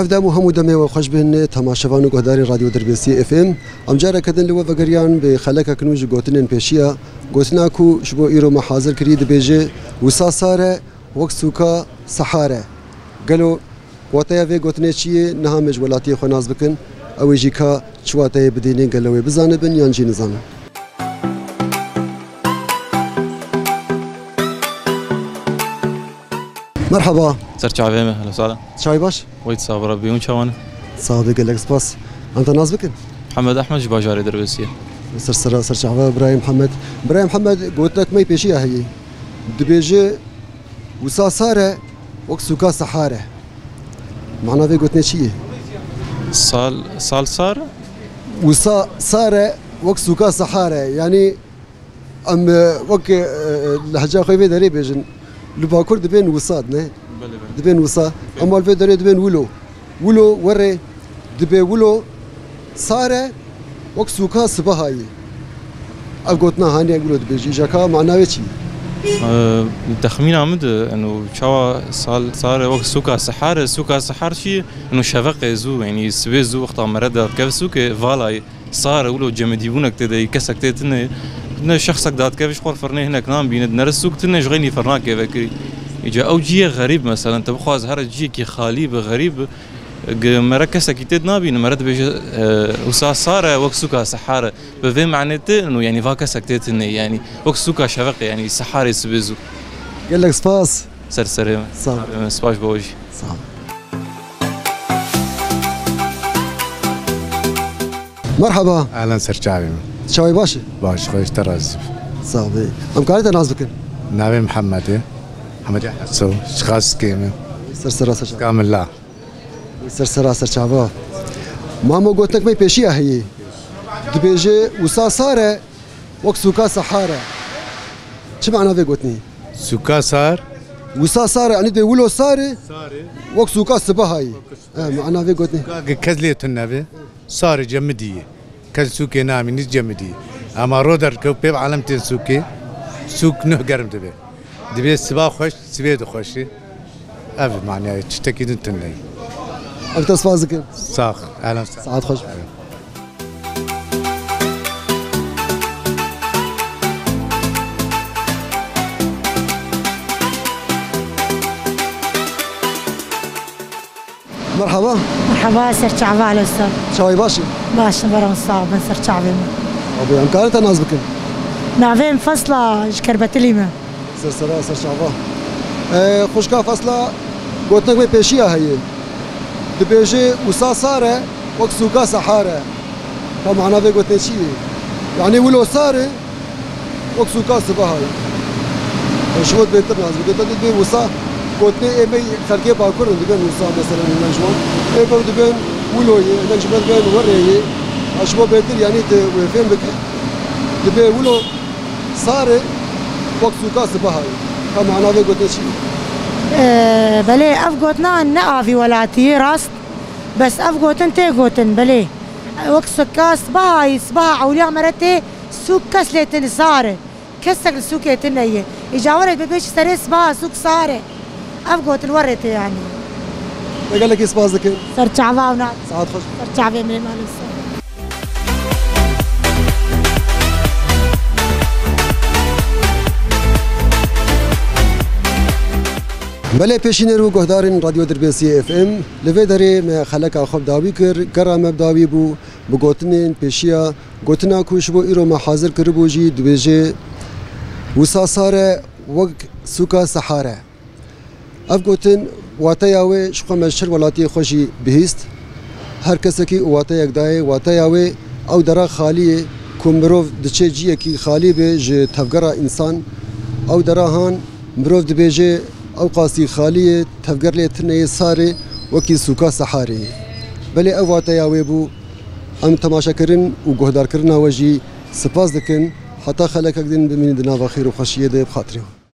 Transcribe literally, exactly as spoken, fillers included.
Ev dem û hemû demê we xweş bin, temaşevan û guhdarên Radyo Dirbêsiyê F M. Em careke din li we vegeriyan bi xelekek nû ji gotinên pêşiya. Gotina ku ji bo îro me hazir kirî dibêje, wisa sar e, wek sûka sehar e. Gelo wateya vê gotinê çi ye? Niha me ji welatiyê xwe nas bikin. Ew ê jî ka çi wateyê bidînin, gelo wê bizanibin yan jî nizanin. Merhaba. Ser çavê me, helo sala. Çay baş? Weyt sağ ol Rabbi, hûn çawan? Sağ ol, gelek spas. Em te nas bikin? Mihemed Ehmed ji bajarê Dirbêsiyê. Ser sera, ser çava, Birayê Mihemed. Birayê Mihemed, gotinek me pêşiya heye. Dibêje, wisa sar e, wek sûka sehar e. Mana vê gotinê çi ye? Sal, sal sar? Wisa sar e, wek sûka sehar e. Yanî, em, e, wek, e, e, lehça xwe vê derê bêjin. Li Bakur dibên wisad, ne? Belê, belê. Dibên wisa. Belê. Ema li vê derê dibên wilo. Wilo, werê, dibê wilo sar e, wek sûka sibehayê. Ev gotina hanî wilo dibêjî, îja ka mana wê çi? Eee, texmîna min de, eno, çawa sal sar e, wek sûka sehar e, sûka sehar çi? Eno, şeveqê zû, yanî sibê zû wexta mere derdikeve sûkê, vala ye. Sar e, wilo cemidîbûnek tê de ye, kesek tê tune ye. Ne şexsek dadikeve ji xwe firnê hinek nan bîne, dinere sûk tune ji xeynî firnakê vekirî. Îca ew cihê xerîb, meselen, te bixwaz here cihekî xalî be, xerîb be, gi-, mere kesekî tê nabîne, mere dibêje, e, wisa sar e, wek sûka sehar e. Bi vê manê tê, û, yanî, va kesek tê tune ye, yanî, wek sûka şeveqê, yanî, seharê sibê zû. Gelek spas. Ser serê me. Sağ ol. Spas bo we jî. Sağ ol. Merhaba. Ehlen, ser çavê me. Çavê baş e? Baş, xweş, te razî be. Sağ ol. Em karê te nas bikin? Navê Mihemed e. Mihemed Heso, ji Xaskê me. Ser sera, ser çava. Kamila. Ser sera, ser çava. Mamo, gotinek me pêşiya heye. Dibêje, wisa sar e, wek sûka sehar e. Çi mana vê gotinê? Sûka sar. Wisa sar e, yanî dê wilo sar e, sar e, wek sûka sibehayê. Wek sûka. He, mana vê gotinê. Sûka kes lê tune be. Sar e, cemidî ye. Kes sûkê namînî, cemidî ye. Ema ro derkew pê bi alem tên sûkê. Sûk nuh germ dibe. Dibê siba xweş, sibê dixweşî. Ev manayê, tiştekî din tune ye. Ev te spas dikim. Sax, ehlen sax. Saet xweş. Merhaba. Merhaba, ser çava, ehlen sax. Çavê baş e? Baş e, beran sax bin, ser çavê me. Abi, em karê te nas bikin? Navê min Fesla, ji Kerbetilî me. Ser sera, ser çava. E, xwişka Fesla, gotinek me pêşiya heye. Dibêje, wisa sar e, wek sûka sehar e. Ka mana vê gotinê çi ye? Yanî wilo sar e, wek sûka sibehayê. E, ji bo bêtir nas bike. Te dibê wisa gotinê ê me xelkê Bakur in dibên wisa, mesela, hinek ji wan. Ê ku dibên wilo ye, hinek ji me dibên werê ye. E, ji bo bêtir, yanî, tu wê fêm bike. Dibê wilo sar e, wek sûka sibehayê. Ka mana vê gotinê çi ye? Ee, belê, ev gotina ne avî welatî ye, rast. Bes ev gotin tê gotin, belê. Wek sûka sibehayê, sibeha ewliya mere tê, sûk kes lê tune sar e. Kesek li sûkê tune ye. Îca were bibêjî serê sibeha sûk sar e. Ev gotin were tê yanî. Te gelekî spas dikim. Ser çava û na. Saet xweş. Ser çavê me, maalesef. Belê pêşîner û guhdarên Radyo Dirbêsiyê F M, li vê derê me xeleka xwe bi dawî kir, gera me bi dawî bû, bi gotinên pêşiya, gotina ku ji bo îro me hazir kiribû jî dibêje, wisa sar e, wek sûka sehar e. Ev gotin, wateya wê ji xwe me ji çir welatiyê xwe jî bihîst. Her kesekî û wateyek dayê, wateya wê ew dera xalî ye ku mirov diçe ciyekî xalî be ji tevgera însan. Ew dera han mirov dibêje ew qasî xalî ye, tevger lê tune ye, sar e, wekî sûka seharê ye. Belê ev wateya wê bû. Em temaşekirin û guhdarkirina we jî spas dikin. Heta xelekek din bimînin di nava xêr û xweşiyê de, bi xatirê we.